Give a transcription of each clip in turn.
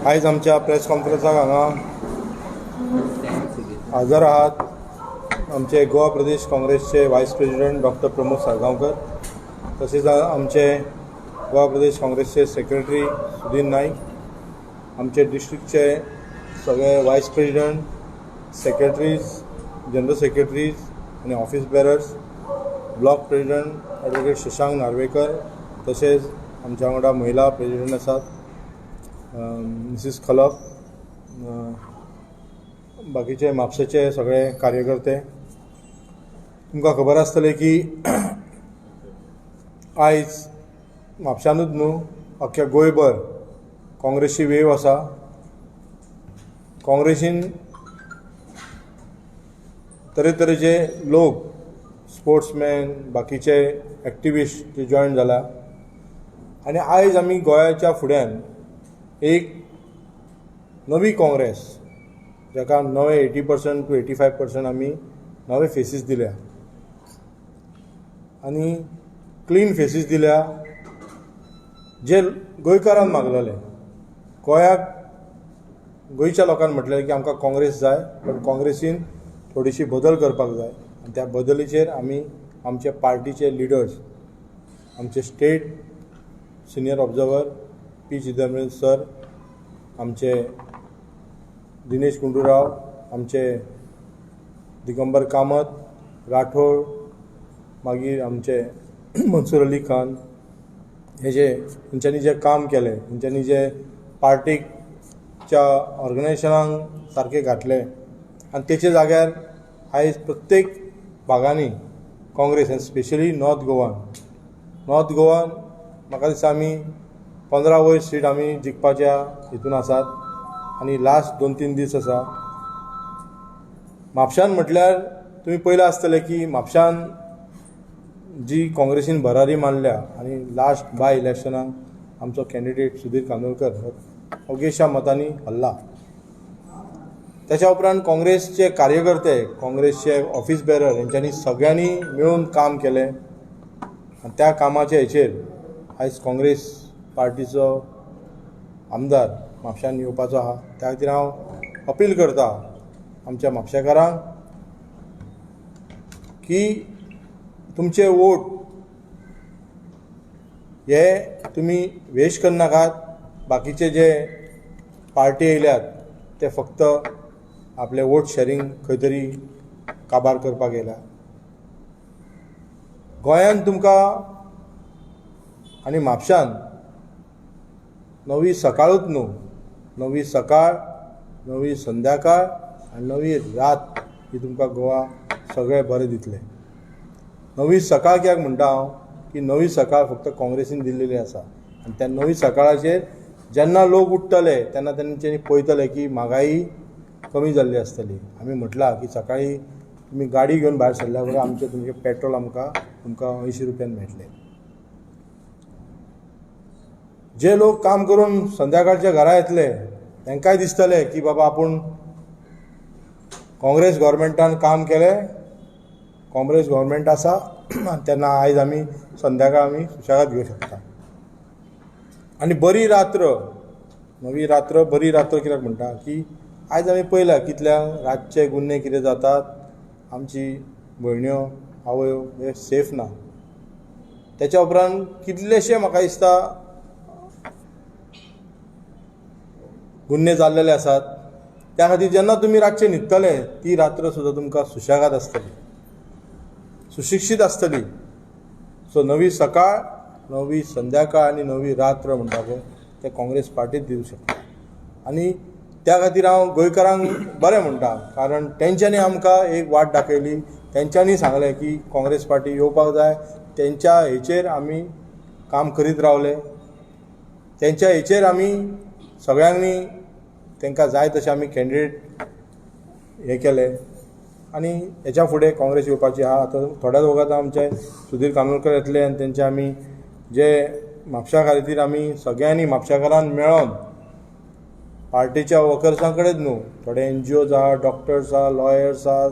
आयज आमच्या प्रेस कॉन्फरन्साक हांगा हजर आहात आमचे गोवा प्रदेश काँग्रेसचे vice president doctor Pramod Salgaonkar, तसेच आमचे गोवा प्रदेश काँग्रेसचे सेक्रेटरी सुधीर नाईक, आमचे डिस्ट्रिक्टचे सगळे vice president, secretaries, general secretaries आनी office bearers, block president advocate Shashank Narvekar, तशेंच आमच्या वांगडा महिला प्रेजिडंट आसात मिसीस खलप, बाकीचे म्हापशेचे सगळे कार्यकर्ते. तुमकां खबर आसतलें की आयज म्हापशानूच न्हू अख्ख्या गोंयभर काँग्रेसची वेव आसा. काँग्रेसीन तरेतरेचे लोक, स्पोर्ट्समॅन, बाकीचे एक्टिविस्ट जे जॉयन जाला आनी आयज आमी गोंयाच्या फुड्यान एक नवी काँग्रेस, जाका नवे 80% टू 85% आमी नवे फेसीस दिल्या आनी क्लीन फेसीस दिल्या, जे गोंयकारान मागलेले. गोंयाक गोंयच्या लोकांक म्हटलें की आमकां काँग्रेस जाय, पण काँग्रेसीन थोडीशी बदल करपाक जाय आनी त्या बदलीचेर आमी आमचे पार्टीचे लिडर्स, आमचे state senior observer P Chidambaram sir, आमचे दिनेश गुंडूराव, आमचे दिगंबर कामत राठोड, मागीर आमचे मनसूर अली खान, हे जे तेंच्यांनी जें काम केलें, तेंच्यांनी जे पार्टीच्या ऑर्गनायजेशनाक सारकें घातलें आनी तेच्या जाग्यार आयज प्रत्येक भागांनी काँग्रेस आनी स्पेशली नॉर्थ गोवान, नॉर्थ गोवान म्हाका दिसता आमी 15 वयर सीट आमी जिखपाच्या हितून आसात आनी लास्ट 2-3 दीस आसा. म्हापशान म्हटल्यार तुमी पयलां आसतलें की म्हापशान जी काँग्रेसीन भरारी मारल्या आनी लास्ट बाय इलेक्शनाक आमचो कॅन्डिडेट सुधीर कांदोळकर अवघेशा मतांनी हल्ला. त्याच्या उपरांत काँग्रेसचे कार्यकर्ते, काँग्रेसचे ऑफिस बेरर हेंच्यांनी सगळ्यांनी मेळून काम केलें आनी त्या कामाच्या हेचेर आयज काँग्रेस पार्टीचो आमदार म्हापशान येवपाचो आहा. त्या खातीर हांव अपील करता आमच्या म्हापशेकारांक की तुमचे वोट हे तुमी वेस्ट करनाकात. बाकीचे जे पार्टी येयल्यात ते फक्त आपले वोट शेरिंग खंय तरी काबार करपाक येयल्या. गोंयांत तुमकां आनी म्हापशान नवी सकाळूच न्हू, नवी सकाळ, नवी संध्याकाळ आनी नवी रात ही तुमकां गोवा सगळें बरें दितलें. नवी सकाळ कित्याक म्हणटा हांव की नवी सकाळ फक्त काँग्रेसीन दिल्लेली आसा आनी त्या नवी सकाळाचेर जेन्ना लोक उठ्ठले तेन्ना तेंच्यांनी पळयतले की म्हागाई कमी जाल्ली आसतली. आमी म्हटलां की सकाळी तुमी गाडी घेवन भायर सरल्या बरोबर आमचें तुमचें पेट्रोल आमकां तुमकां 80 रुपयान मेळटलें. जे लोक काम करून संध्याकाळच्या घरा येतले तांकांय दिसतलें की बाबा आपूण काँग्रेस गव्हर्मेंटान काम केलें, काँग्रेस गव्हर्मेंट आसा तेन्ना आयज आमी संध्याकाळ आमी सुशेगाद घेवंक शकता. आनी बरी रात्र, नवी रात्र, बरी रात्र कित्याक म्हणटा की आयज आमी पळयला कितल्या रातचे गुन्हे कितें जातात, आमची भयण्यो आवयो हे सेफ ना. तेच्या उपरांत कितलेशे म्हाका दिसता गुन्हे जाल्लेले आसात. त्या खातीर जेन्ना तुमी रातचे न्हिदतले ती रात्र सुद्दां तुमकां सुशेगाद आसतली, सुशिक्षीत आसतली. सो नवी सकाळ, नवी संध्याकाळ आनी नवी रात्र म्हणटा पळय ते काँग्रेस पार्टीच दिवंक शकता. आनी त्या खातीर हांव गोंयकारांक बरें म्हणटा, कारण तेंच्यांनी आमकां एक वाट दाखयली, तेंच्यांनी सांगलें की काँग्रेस पार्टी येवपाक जाय. तेंच्या हेचेर आमी काम करीत रावले, तेंच्या हेचेर आमी सगळ्यांनी तांकां जाय तशें आमी कॅन्डिडेट हे केले आनी हेच्या फुडें काँग्रेस येवपाची आहा. आतां थोड्याच वखत आमचे सुधीर कांदोळकर येतले आनी तेंचे आमी जे म्हापशा खातीर आमी सगळ्यांनी म्हापशेकारान मेळोन पार्टीच्या वर्कर्सां कडेन न्हू, थोडे एनजीओज आहा, डॉक्टर्स आहा, लॉयर्स आहा,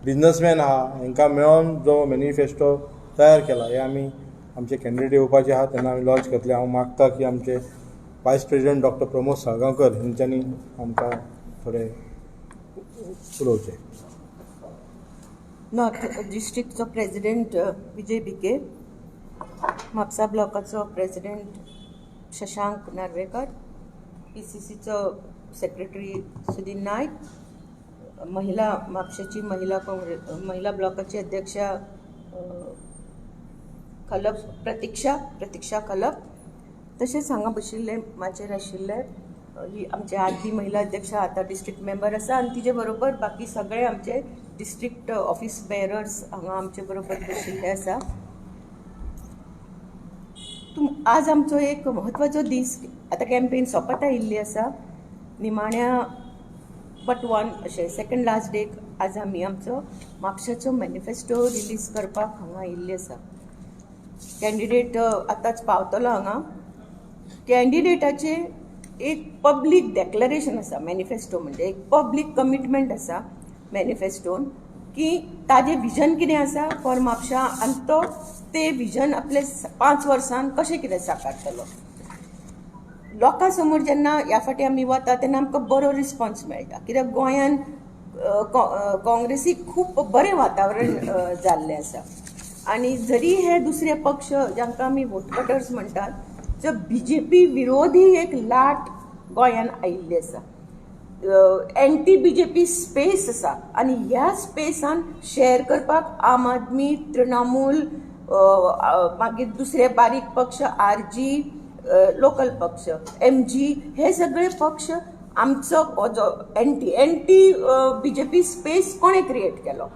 बिजनसमॅन आहा, हांकां मेळोन जो मॅनिफेस्टो तयार केला हे आमी आमचे कॅन्डिडेट येवपाचे आहा तेन्ना आमी लॉन्च करतले. हांव मागता की आमचे Vice president doctor Pramod Salgaonkar हेंच्यांनी आमकां थोडें उलोवचें. नॉर्थ डिस्ट्रिक्टचो प्रेजिडेंट विजय भिके, म्हापसा ब्लॉकाचो प्रेजिडेंट शशांक नार्वेकर, पीसीसीचो सेक्रेटरी सुदीन नायक, महिला म्हापशेची महिला काँग्रेस महिला ब्लॉकाची अध्यक्षा खलप प्रतिक्षा प्रतिक्षा खलप, तशेंच हांगा बशिल्ले माचयेर आशिल्ले ही आमची आदली महिला अध्यक्षा, आतां डिस्ट्रिक्ट मेंबर आसा आनी तिजे बरोबर बाकी सगळे आमचे डिस्ट्रिक्ट ऑफिस बेरर्स हांगा आमचे बरोबर बशिल्ले आसा. आज आमचो एक म्हत्वाचो दीस, आतां कॅम्पेन सोंपत आयिल्ली आसा, निमाण्या बट वन अशें सेकंड लास्ट डेक आज आमी आमचो म्हापशाचो मॅनिफेस्टो रिलीज करपाक हांगा आयिल्ले आसा. कॅन्डिडेट आतांच पावतलो हांगा. कॅन्डिडेटाचे एक पब्लीक डॅक्लरेशन आसा, मॅनिफेस्टो म्हणजे एक पब्लीक कमिटमेंट आसा मॅनिफेस्टोन की ताजें विजन कितें आसा फॉर म्हापशा आनी तो ते विजन आपले 5 वर्सांत कशें कितें साकारतलो. लोकां समोर जेन्ना ह्या फावटी आमी वता तेन्ना आमकां बरो रिस्पॉन्स मेळटा, कित्याक गोंयान काँग्रेसीक खूब बरें वातावरण जाल्लें आसा आनी जरी हे दुसरे पक्ष जांकां आमी वोट कटर्स म्हणटात, जो बीजेपी विरोधी एक लाट गोंयान आयिल्ली आसा, एंटी बीजेपी स्पेस आसा आनी ह्या स्पेसान शेअर करपाक आम आदमी, तृणमूल, मागीर दुसरे बारीक पक्ष आरजी, लोकल पक्ष एमजी, हे सगळे पक्ष आमचो हो जो एंटी बीजेपी स्पेस कोणें क्रिएट केलो?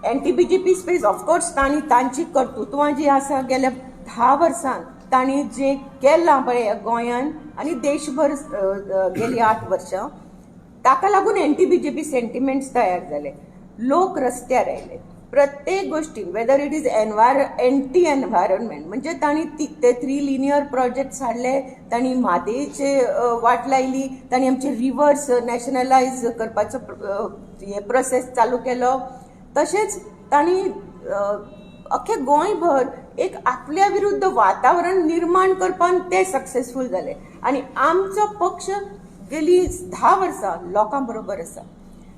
एंटी बीजेपी स्पेस ऑफकोर्स तांणी तांची कर्तृत्वां जी आसा गेल्या 10 वर्सांत तांणी जें केलां पळय गोंयान आनी देशभर गेली 8 वर्सां, ताका लागून एंटी बीजेपी सेंटिमेंट्स तयार जाले, लोक रस्त्यार आयले प्रत्येक गोश्टीन, whether it is anti environment म्हणजे तांणी ते 3 लिनियर प्रोजेक्ट्स हाडले, तांणी म्हादेचे वाट लायली, तांणी आमचे रिवर्स नॅशनलायज करपाचो हे प्रोसेस चालू केलो, तशेंच तांणी अख्खे गोंयभर एक आपल्या विरुद्ध वातावरण निर्माण करपान ते सक्सेसफूल जाले आनी आमचो पक्ष गेली 10 वर्सां लोकां बरोबर आसा.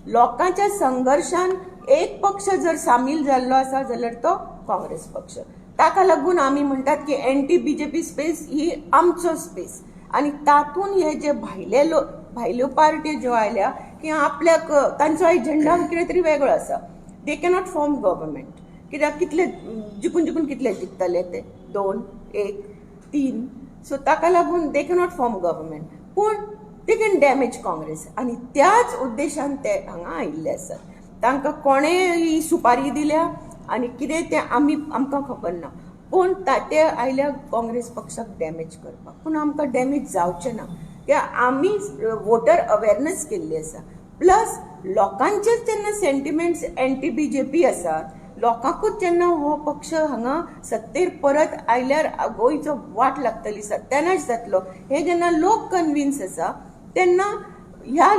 लोकांच्या संघर्शान एक पक्ष जर सामील जाल्लो आसा जाल्यार तो काँग्रेस पक्ष. ताका लागून आमी म्हणटात की एंटी बीजेपी स्पेस ही आमचो स्पेस आनी तातूंत हे जे भायले लोक, भायल्यो पार्टी ज्यो आयल्या की आपल्याक तांचो एजेंडा कितें तरी वेगळो आसा, they cannot form government, कित्याक कितले जिखून जिखून कितले जिखतले ते 2, 1, 3, सो ताका लागून they cannot form government, पूण they can damage Congress आनी त्याच उद्देशान ते हांगा आयिल्ले आसात. तांकां कोणें ही सुपारी दिल्या आनी कितें तें आमकां खबर ना, पूण ते आयल्या काँग्रेस पक्षाक डॅमेज करपाक, पूण आमकां डॅमेज जावचें ना कित्याक आमी वोटर अवेरनस केल्ली आसा, प्लस लोकांचेच जेन्ना सेंटिमेंट्स एंटी बीजेपी आसा, लोकांकूच जेन्ना हो पक्ष हांगा सत्तेर परत आयल्यार गोंयचो वाट लागतली, सत्यानाश जातलो, हे जेन्ना लोक कन्विन्स आसा तेन्ना ह्या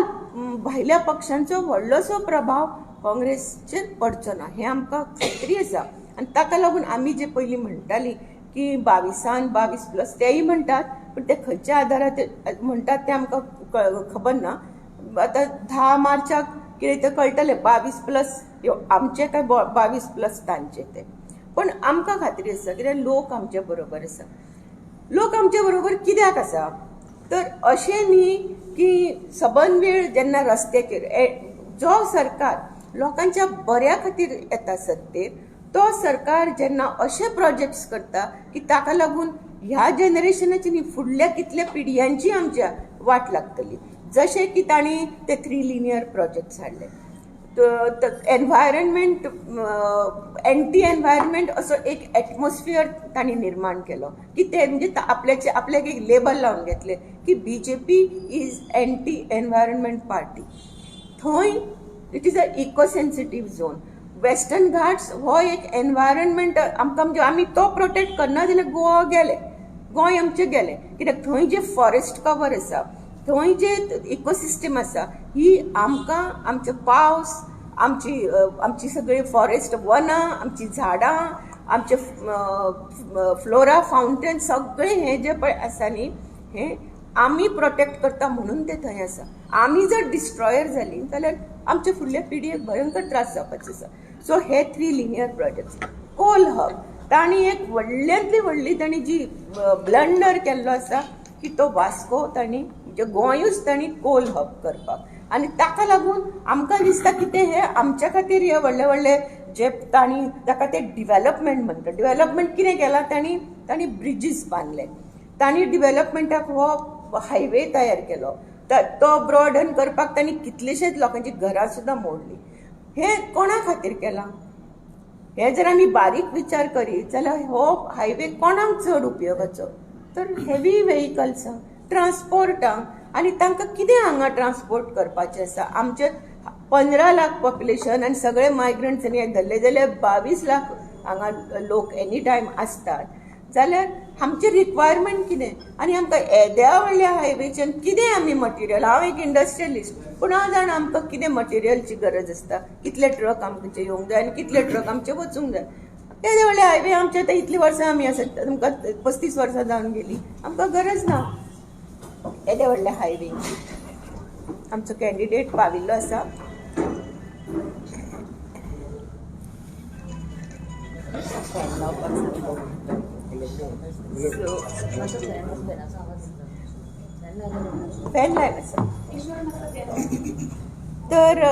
भायल्या पक्षांचो व्हडलोसो प्रभाव काँग्रेसचेर पडचो ना हें आमकां खात्री आसा. आनी ताका लागून आमी जे पयलीं म्हणटाली की 22 22+ तेय म्हणटात, पूण ते खंयच्या आदाराचेर म्हणटात तें आमकां खबर ना. आतां 10 मार्चाक कितें तें कळटलें, 22+ आमचे काय 22+ तांचे ते, पूण आमकां खात्री आसा कित्याक लोक आमचे बरोबर आसा. लोक आमचे बरोबर कित्याक आसा तर अशें न्ही की सबंद वेळ जेन्ना रस्त्याचेर जो सरकार लोकांच्या बऱ्या खातीर येता सत्तेर, तो सरकार जेन्ना अशे प्रोजेक्ट्स करता की ताका लागून ह्या जनरेशनाची न्ही फुडल्या कितल्या पिढयांची आमच्या वाट लागतली, जशें की तांणी ते 3 लिनियर प्रोजेक्ट्स हाडले, एनवायरमेंट एंटी एनवायरमेंट असो एक एटमॉस्फियर तांणी निर्माण केलो की ते म्हणजे आपल्याचे आपल्याक एक लेबल लावन घेतले की BJP is anti environment party. थंय it is a eco sensitive zone. Western Ghats हो एक एनवायरमेंट आमकां म्हणजे आमी तो प्रोटेक्ट करना जाल्यार गोवा गेले, गोंय आमचें गेलें, कित्याक थंय जे फॉरेस्ट कवर आसा, थंय जे इकोसिस्टम आसा, ही आमकां आमचो पावस, आमची आमची सगळी फॉरेस्ट वनां, आमची झाडां, आमचे फ्लोरा फावंटन सगळें हें जें पळय आसा न्ही, हें आमी प्रोटेक्ट करता म्हणून ते थंय आसा. आमी जर डिस्ट्रॉयर जाली जाल्यार आमच्या फुडल्या पिढयेक भयंकर त्रास जावपाचे आसा. सो हे 3 लिनियर प्रोजेक्ट्स. कोल हब तांणी एक व्हडल्यांतली व्हडली तांणी जी ब्लंडर केल्लो आसा की तो वास्को तांणी म्हणजे गोंयूच तांणी कोल हब करपाक, आनी ताका लागून आमकां दिसता की ते हे आमच्या खातीर हे व्हडले व्हडले जे तांणी ताका ते डिवेलपमेंट म्हणटा. डिवेलपमेंट कितें केलां तांणी, तांणी ब्रिजीस बांदले, तांणी डिवेलपमेंटाक हो हायवे तयार केलो, तो ब्रॉडन करपाक तांणी कितलेशेच लोकांची घरां सुद्दां मोडली. हें कोणा खातीर केलां हें जर आमी बारीक विचार करीत जाल्यार हो हायवे कोणाक चड उपयोगाचो, तर हेवी वेहिकल्सांक, ट्रान्सपोर्टांक. आनी तांकां कितें हांगा ट्रान्सपोर्ट करपाचें आसा? आमचें 15 लाख पॉप्युलेशन आनी सगळे मायग्रंट्स आनी धरले जाल्यार 22 लाख हांगा लोक एनी टायम आसतात, जाल्यार आमचें रिक्वायरमेंट कितें आनी आमकां येद्या व्हडल्या हायवेच्यान कितें आमी मटिरियल, हांव एक इंडस्ट्रियलिस्ट पूण हांव जाणा आमकां कितें मटिरियलची गरज आसता, कितले ट्रक आमचे येवंक जाय आनी कितले ट्रक आमचे वचूंक जाय. येदे व्हडले हायवे आमचे आतां इतलीं वर्सां आमी आसात, तुमकां 35 वर्सां जावन गेली, आमकां गरज ना येदे व्हडल्या हायवेची. आमचो कॅन्डिडेट पाविल्लो आसा. फॅन लायन आसा. तर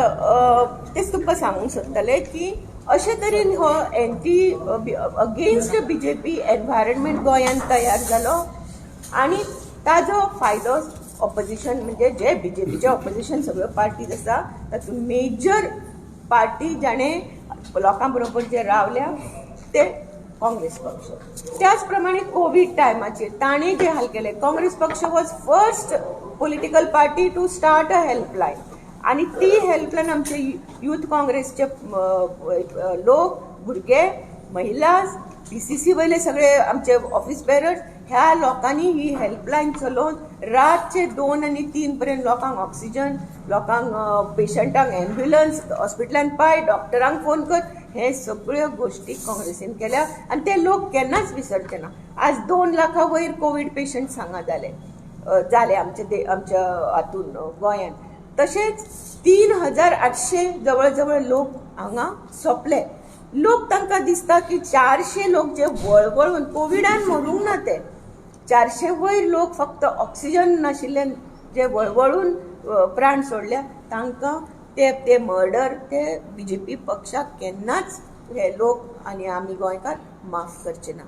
तेच तुमकां सांगूंक सोदतालें की अशे तरेन हो anti against BJP environment गोंयांत तयार जालो आनी ताजो फायदो ऑपोजिशन म्हणजे जे बीजेपीचे ऑपोजिशन सगळ्यो पार्टीज आसा तातूंत मेजर पार्टी जाणें लोकां बरोबर जे रावल्या ते काँग्रेस पक्ष. त्याच प्रमाणे कोवीड टायमाचेर ताणें जे हाल केले, काँग्रेस पक्ष was first political party to start a helpline आनी ती हेल्पलायन आमचे यूथ काँग्रेसचे लोक, भुरगे, महिला, PCC वयले सगळे आमचे ऑफिस बेरर्स, ह्या लोकांनी ही हेल्पलायन चलोवन रातचे 2 आनी 3 पर्यंत लोकांक ऑक्सिजन, लोकांक पेशंटांक एम्ब्युलन्स, हॉस्पिटलान पाय, डॉक्टरांक फोन कर, हे सगळ्यो गोश्टी काँग्रेसीन केल्या आनी ते लोक केन्नाच विसरचे ना. आज 2 लाखां वयर कोवीड पेशंट्स हांगा जाले जाले आमचे आमच्या हातून गोंयांत. तशेंच 3800 जवळ जवळ लोक हांगा सोंपले. लोक तांकां दिसता की 400 लोक जे वळवळून कोविडान मरूंक ना, ते 400 वयर लोक फक्त ऑक्सिजन नाशिल्ल्यान जे वळवळून प्राण सोडल्या तांकां ते ते मर्डर ते बीजेपी पक्षाक केन्नाच हे लोक आनी आमी गोंयकार माफ करचे ना.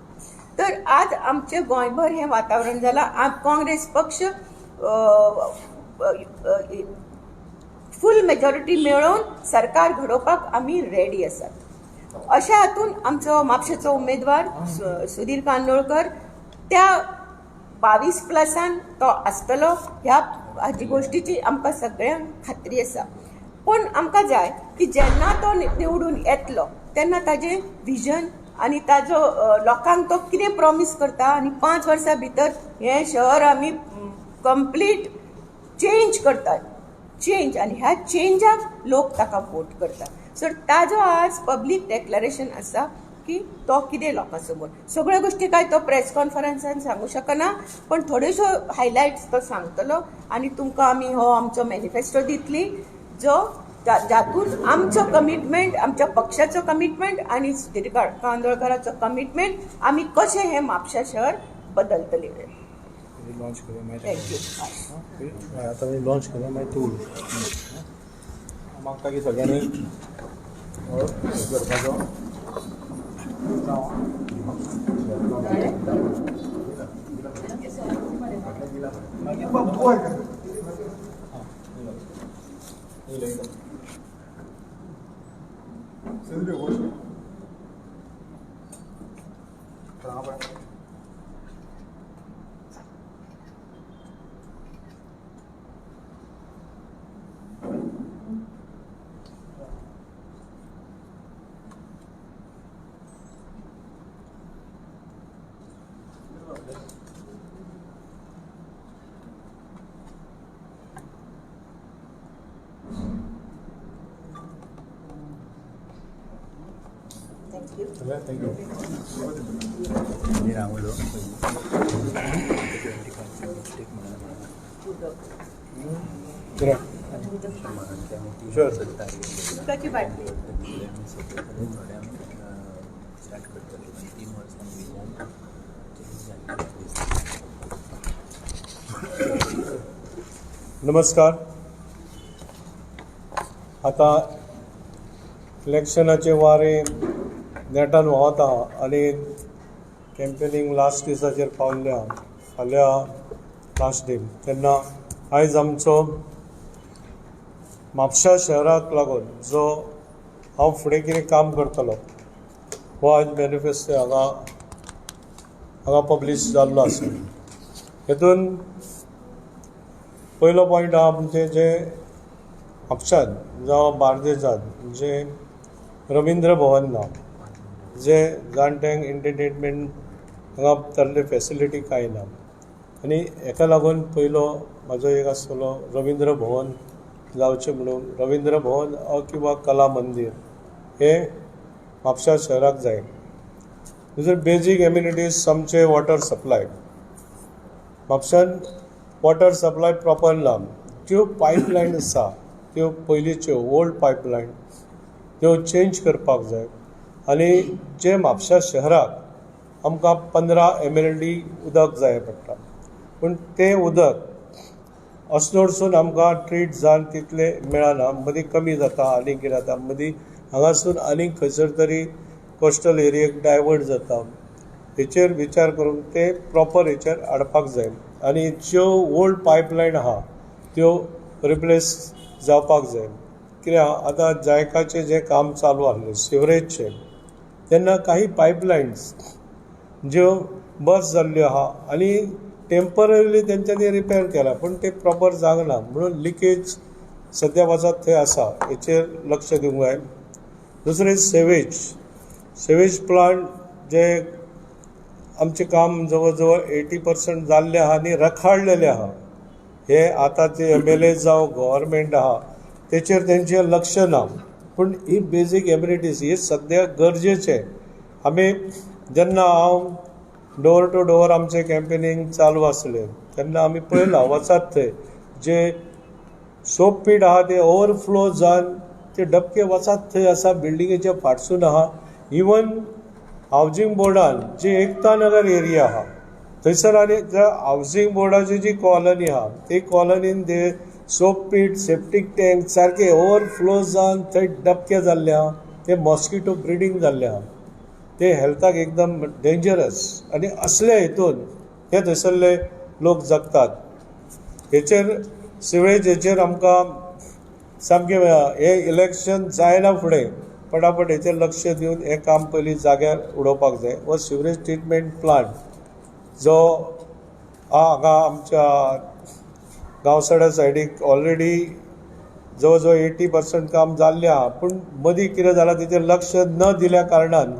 तर आज आमचें गोंयभर हें वातावरण जालां. काँग्रेस पक्ष फूल मेजॉरिटी मेळोवन सरकार घडोवपाक आमी रेडी आसात. अशा हातून आमचो म्हापशेचो उमेदवार सुधीर कांदोळकर त्या 22 प्लसान तो आसतलो ह्या हाजी गोश्टीची आमकां सगळ्यांक खात्री आसा. पूण आमकां जाय की जेन्ना तो निवडून येतलो तेन्ना ताजें विजन आनी ताजो लोकांक तो कितें प्रॉमीस करता आनी 5 वर्सां भितर हें शहर आमी कंप्लीट चेंज करतात, चेंज, आनी ह्या चेंजाक लोक ताका वोट करतात. सो ताजो आज पब्लीक डेक्लरेशन आसा की तो कितें लोकां समोर सगळ्यो गोश्टी काय तो प्रेस कॉन्फरन्सान सांगू शकना, पण थोड्योश्यो हायलायट्स तो सांगतलो आनी तुमकां आमी हो आमचो मॅनिफेस्टो दितली जो जातून आमचो कमिटमेंट, आमच्या पक्षाचो कमिटमेंट आनी सुधीर कांदोळकराचो कमिटमेंट आमी कशें हें म्हापशा शहर बदलतले. लॉन्च करूया. Thank you. आतां लॉन्च करूया मागीर तूं उलय. मागता की सगळ्यांनी करपाचो. Thank you. नमस्कार. आता इलेक्शनाचे वारे नेटान व्हांवता आनी कॅम्पेनींग लास्ट दिसाचेर पावल्ले आहा, फाल्यां लास्ट डे. तेन्ना आयज आमचो म्हापशा शहराक लागून जो हांव फुडें कितें काम करतलो हो आयज मॅनिफेस्टो हांगा हांगा पब्लीश जाल्लो आसा. हेतून पयलो पॉयंट आहा म्हणजे जे म्हापशांत जावं बार्देजांत जे रविंद्र भवन ना, जे जाणट्यांक एंटरटेनमेंट हांगा जाल्ले फेसिलिटी कांय ना आनी हेका लागून पयलो म्हाजो एक आसतलो रविंद्र भवन जावचें म्हणून. रविंद्र भवन किंवा कला मंदीर हे म्हापशा शहराक जाय. दुसरें बेजीक एम्युनिटीज आमचे वॉटर सप्लाय. म्हापशान वॉटर सप्लाय प्रॉपर ना. ज्यो पायपलायन आसा त्यो पयलींच्यो ओल्ड पायपलायन त्यो चेंज करपाक जाय आनी जे म्हापशा शहराक आमकां 15 MLD उदक जाय पडटा, पूण तें उदक अस्नोडसून आमकां ट्रीट जावन तितलें मेळना, मदीं कमी जाता आनी कितें जाता, मदीं हांगासून आनीक खंयसर तरी कोस्टल एरियेक डायवर्ट जाता. हेचेर विचार करून ते प्रॉपर हेचेर हाडपाक जाय आनी ज्यो ओल्ड पायपलायन आहा त्यो रिप्लेस जावपाक जाय. कित्याक आतां जायकाचें जें काम चालू आसलें सिवरेजचें, तेन्ना काही पायपलायन्स ज्यो बस जाल्ल्यो आहा आनी टेम्पररीली तेंच्यांनी रिपेर केला, पूण ते प्रॉपर जावंक ना म्हणून लिकेज सद्या वचत थंय आसा, हेचेर लक्ष दिवंक जाय. दुसरें सेवेज, सेवेज प्लांट जे आमचें काम जवळ जवळ 80% जाल्लें आहा आनी रखाडलेलें आहा. हे आतांचे MLA जावं गव्हर्मेंट आहा तेचेर तेंचें लक्ष ना, पूण ही बेजीक एम्युनिटीज ही सद्या गरजेचें. आमी जेन्ना हांव डोर टू डोर आमचें कॅम्पेनींग चालू आसलें तेन्ना आमी पळयलां वचात थंय जे सोप पीट आहा ते ओवरफ्लो जावन ते डबके वचात थंय आसा, बिल्डिंगेच्या फाटसून आहा. इवन हावजींग बोर्डान जी एकता नगर एरिया आहा थंयसर आनी हावजींग बोर्डाची जी कॉलनी आहा ती कॉलनीन ते सोप पीट सेप्टीक टँक सारके ओवरफ्लो जावन थंय डबके जाल्ले आहा, ते मॉस्किटो ब्रिडींग जाल्ले आहा, ते हेल्थाक एकदम डेंजरस आनी असले हितून हे थंयसरले लोक जगतात. हेचेर सिवेज हेचेर आमकां सामकें हें इलेक्शन जायना फुडें पटापट हेचेर लक्ष दिवन हें काम पयलीं जाग्यार उडोवपाक जाय. हो सिवरेज ट्रिटमेंट प्लांट जो हांगा आमच्या गांवसाड्या सायडीक ऑलरेडी जवळ जवळ 80% काम जाल्लें आहा, पूण मदीं कितें जालां तेचेर लक्ष न दिल्या कारणान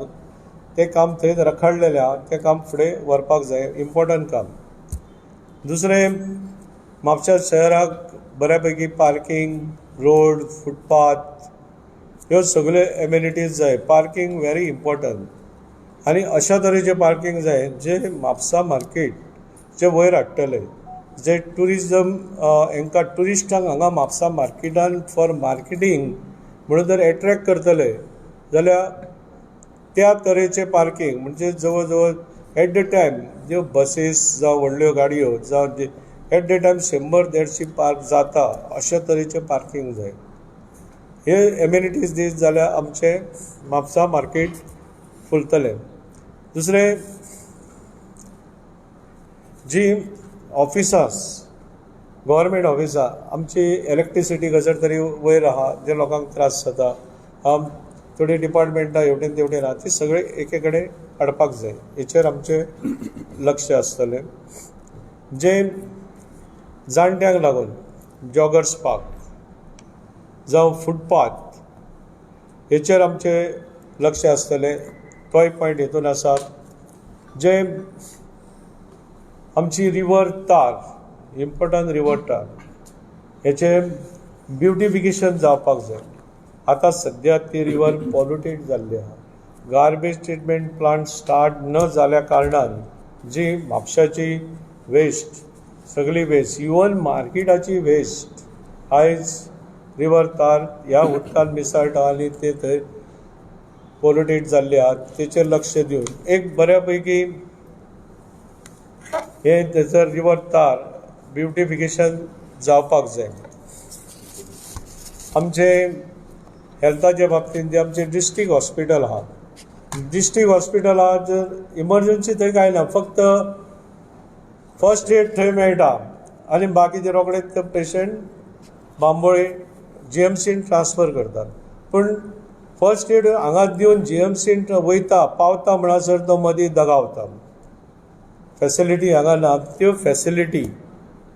तें काम थंय रखडलेलें आहा, तें काम फुडें व्हरपाक जाय, इम्पॉर्टंट काम. दुसरें म्हापशा शहराक बऱ्या पैकी पार्किंग, रोड, फुटपाथ ह्यो सगळ्यो एम्युनिटीज जाय. पार्किंग व्हेरी इम्पॉर्टंट आनी अशा तरेचें पार्किंग जाय जे म्हापसा मार्केट जे वयर हाडटले, जे ट्युरिजम हांकां ट्युरिस्टांक हांगा म्हापसा मार्केटान फॉर मार्केटींग म्हणून जर एट्रेक्ट करतले जाल्यार त्या तरेचें पार्किंग म्हणजे जवळ जवळ एट the time ज्यो बसीस जावं व्हडल्यो गाडयो जावं एट the time 100-150 park जाता अशा तरेचें पार्किंग जाय. हे एम्युनिटीज दीत जाल्यार आमचें म्हापसा मार्केट फुलतलें. दुसरें जी ऑफिसां, गव्हर्मेंट ऑफिसां, आमची इलेक्ट्रिसिटी खंयसर तरी वयर आहा जे लोकांक त्रास जाता, थोडीं डिपार्टमेंटां हेवटेन तेवटेन आहा, ती सगळीं एके कडेन हाडपाक जाय, हेचेर आमचें लक्ष आसतलें. जे जाणट्यांक लागून जॉगर्स पार्क जावं फुटपाथ हेचेर आमचें लक्ष आसतलें, तोय पॉयंट हेतून आसा. जे आमची रिवर तार, इम्पॉर्टंट रिवर तार हेचें ब्युटिफिकेशन जावपाक जाय. आतां सद्या ती रिवर पॉल्युटेड जाल्ली आहा, गार्बेज ट्रिटमेंट प्लांट स्टार्ट न जाल्या कारणान जी म्हापशाची वेस्ट, सगळी वेस्ट, इवन मार्केटाची वेस्ट आयज रिवर तार ह्या उदकान मिसळटा आनी ते थंय पोल्युटेड जाल्ले आहा. तेचेर लक्ष दिवन एक बऱ्या पैकी हे थंयसर रिवर तार ब्युटिफिकेशन जावपाक जाय. आमचे हेल्थाच्या बाबतींत जे आमचे डिस्ट्रिक्ट हॉस्पिटल आहा, डिस्ट्रिक्ट हॉस्पिटल आहा जर इमर्जन्सी थंय कांय ना, फक्त फर्स्ट एड थंय मेळटा आनी बाकीचे रोखडे ते पेशंट बांबोळे जीएमसीन ट्रान्सफर करतात. पूण फर्स्ट एड हांगा दिवन जीएमसीन वयता पावता म्हणसर तो मदीं दगावता. फॅसिलिटी हांगा ना, त्यो फॅसिलिटी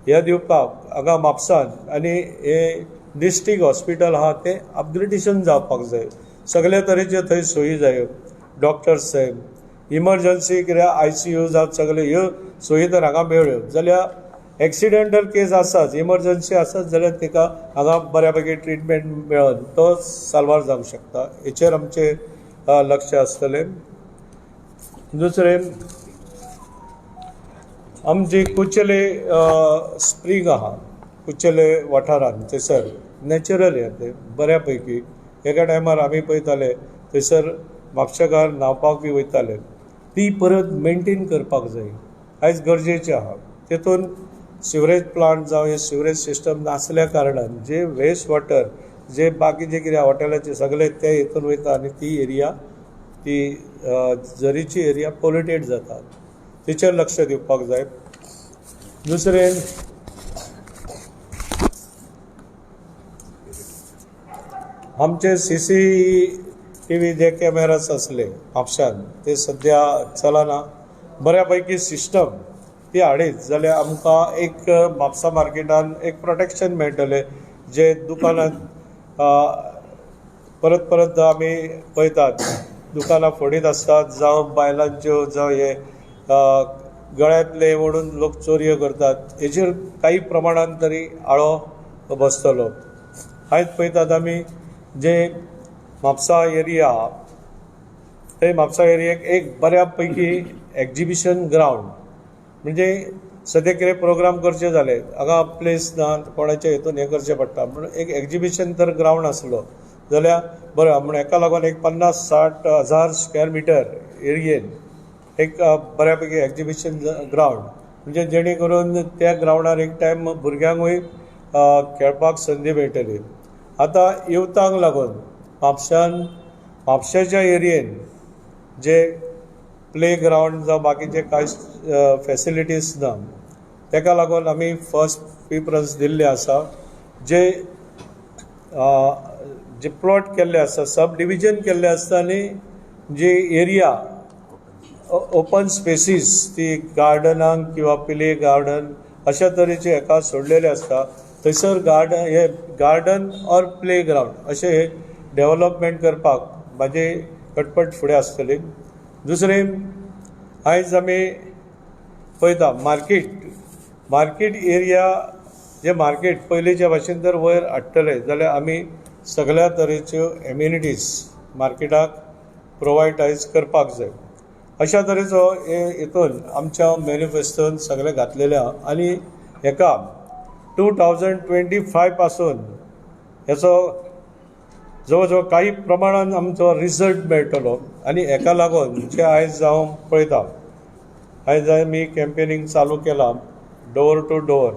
ह्या दिवपाक हांगा म्हापसान आनी हे डिस्ट्रिक्ट हॉस्पिटल आहा तें अपग्रेडेशन जावपाक जाय. सगळे तरेच्यो थंय सोयी जायो, डॉक्टर्स जाय, इमर्जन्सी कितें आयसीयू जावं सगळे ह्यो सोयी तर हांगा मेळ्ळ्यो जाल्यार एक्सिडेंटल केस आसाच, इमर्जन्सी आसाच जाल्यार ताका हांगा बऱ्या पैकी ट्रिटमेंट मेळोन तो साल्वार जावंक शकता. हेचेर आमचें लक्ष आसतलें. दुसरें आमची कुचेले स्प्रींग आहा कुचेले वाठारांत, थंयसर नॅचरल हें तें बऱ्या पैकी एका टायमार आमी पळयताले थंयसर म्हापशेकार न्हांवपाक बी वयताले, ती परत मेनटेन करपाक जाय, आयज गरजेचें आहा. तेतून सिवरेज प्लांट जावं हे सिवरेज सिस्टम नासल्या कारणान जे वेस्ट वॉटर जे बाकीचे कितें हॉटेलाचे सगळे ते हितून वयता आनी ती एरिया ती जरीची एरिया पोल्युटेड जाता, तेचेर लक्ष दिवपाक जाय. दुसरें आमचे CCTV जे कॅमेरास आसले म्हापशान ते सद्या चलना, बऱ्या पैकी सिस्टम ती हाडीत जाल्यार आमकां एक म्हापसा मार्केटान एक प्रोटेक्शन मेळटलें. जे दुकानांत परत परत आमी पळयतात दुकानां फोडीत आसतात जावं बायलांच्यो जावं हे गळ्यांतले म्हणून लोक चोरयो करतात, हेचेर काही प्रमाणान तरी आळो बसतलो. आयज पळयतात आमी जे म्हापसा एरिया थंय म्हापसा एरियेक एक बऱ्या पैकी एक्जिबिशन ग्रावंड म्हणजे सद्या कितें प्रोग्राम करचे जाले हांगा प्लेस ना, कोणाच्या हितून हें करचें पडटा, म्हणून एक एक्जिबिशन तर ग्रावंड आसलो जाल्यार बरें. म्हण हेका लागून एक 50-60 हजार स्क्वेअर मिटर एरियेन एक बऱ्या पैकी एक्जिबिशन ग्रावंड म्हणजे जेणे करून त्या ग्रावंडार एक टायम भुरग्यांकूय खेळपाक संदी मेळटली. आतां युवतांक लागून म्हापशान म्हापशाच्या एरियेन जे प्ले ग्रावंड जावं बाकीचे कांय फॅसिलिटीज ना, ताका लागून आमी फर्स्ट प्रिफरन्स दिल्ले आसा. जे जे प्लॉट केल्ले आसा, सब डिविजन केल्ले आसता आनी जी एरिया ओपन स्पेसीस ती गार्डनांक किंवा प्ले गार्डन अशा तरेचे हेका सोडलेले आसता, थंयसर गार्डन हे गार्डन ऑर प्ले ग्रावंड अशें हे डेवलपमेंट करपाक म्हाजी कटपट फुडें आसतली. दुसरें आयज आमी पळयता मार्केट एरिया जे मार्केट पयलींच्या भाशेन जर वयर हाडटले जाल्यार आमी सगळ्या तरेच्यो एम्युनिटीज मार्केटाक प्रोवायड आयज करपाक जाय. अशा तरेचो हे हितून आमच्या मॅनिफेस्टोन सगळें घातलेलें आहा आनी हेका 2025 पासून हेचो जवळ जवळ काही प्रमाणान आमचो रिजल्ट मेळटलो. आनी हेका लागून जे आयज हांव पळयता, आयज आमी कॅम्पेनींग चालू केलां डोर टू डोर,